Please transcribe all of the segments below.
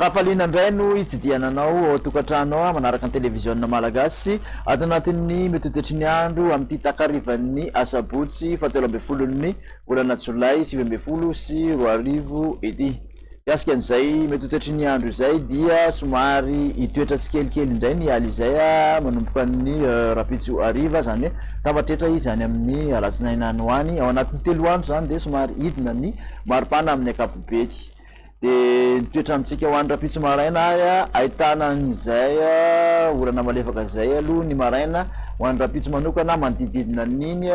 Ankafaliana indray no hitsidihana anao ao an-tokantrano ao manaraka ny televiziona malagasy ato anatin'ny mety ho toetry ny andro amin'ity takarivan'ny asabotsy fahatelo ambin'ny folon'ny volana jolay 2019 ity. Mikasika an'izay mety ho toetry ny andro izay dia somary hitoetra tsikelikely indray ny ala izay manomboka ny rahampitso hariva, izany hoe tafatrehitra izy any amin'ny alatsinainy any ho any. Ao anatin'ny 3 andro izany dia somary hidina ny maripana amin'ny ankapobeny. Dia ny toetra amintsika ho an'ny rahampitso maraina ary ahitana an'izay orana malefaka izay aloha ny maraina, ho an'ny rahampitso manokana manodidididina an'iny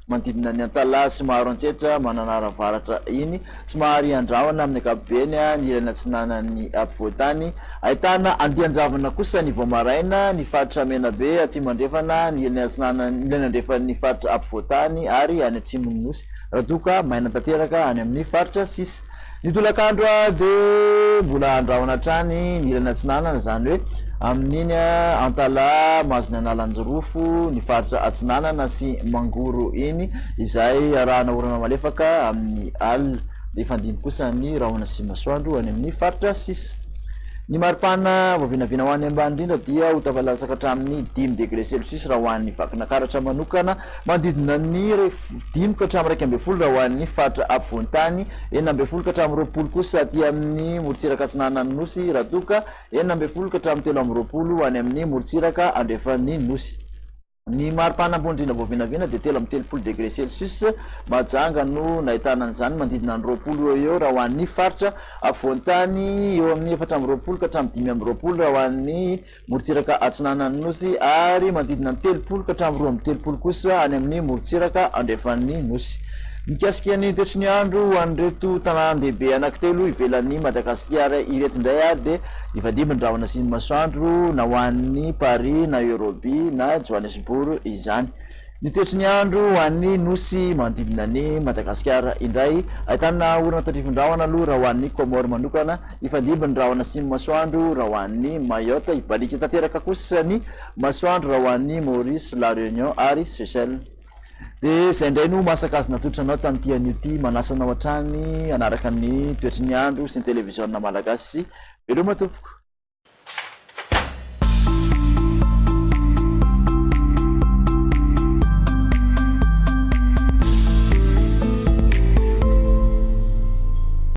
manodidina ny Antalaha sy Maroantsetra Mananara Avaratra iny. Somary andrahona amin'ny ankapobeny ny ilany atsinanan'ny afovoan-tany. Ahitana andian-javona kosa ny vao maraina, ny faritra Menabe, atsimo andrefana, ny ilany atsinanan'ny ilany andrefan'ny faritra afovoan-tany ary any atsimon'ny Nosy, raha toa ka maina tanteraka any amin'ny faritra sisa. Ny tolakandro dia mbola andrahona hatrany ny ilany atsinanana, izany hoe amin'iny Antalaha, Mahazony Analanjirofo, ny faritra atsinanana sy Mangoro iny, izay arahana orana malefaka amin'ny alina. Mifandimby kosa ny rahona sy masoandro any amin'ny faritra sisa. Ny maripana voavinavina ho an'ny ambany indrindra dia ho tafalatsaka hatramin'ny 5 degré celsius raha ho an'ny Vakinankaratra manokana, manodidina ny 5 ka hatramin'ny 11 raha ho an'ny faritra afovoan-tany, 16 ka hatramin'ny 20 kosa aty amin'ny morontsiraka atsinanan'ny Nosy raha toa ka 16 ka hatramin'ny 23 any amin'ny morontsiraka andrefan'ny Nosy. Ny maripana ambony indrindra voavinavina dia 33 degré celsius, Mahajanga no nahitana an'izany, manodidina ny 20 eo ho eo raha ho an'ny faritra afovoan-tany, eo amin'ny 24 ka hatramin'ny 25 raha ho an'ny morontsiraka atsinanan'ny Nosy ary manodidina ny 30 ka hatramin'ny 32 kosa any amin'ny morontsiraka andrefan'ny Nosy. Mikasika ny toetry ny andro ho an'ireto tanàn-dehibe anankitelo ivelan'i Madagasikara ireto indray ary dia hifandimby ny rahona sy ny masoandro na ho an'i Paris na Euroby na Johannesburg izany. Ny toetry ny andro ho an'ny nosy manodidina an'i Madagasikara indray, ahitana orana tandrifin-drahona aloha raha ho an'ny Comores manokana, hifandimby ny rahona sy ny masoandro raha ho an'i Mayotte, hibaliaka tanteraka kosa ny masoandro raha ho an'i Maurice, La Réunion ary Seychelles. Dia izay indray no masaka azo natolotra anao tamin'ity anio ity. Manasa anao hatrany hanaraka ny toetry ny andro sy ny televiziona malagasy. Veloma tompoko.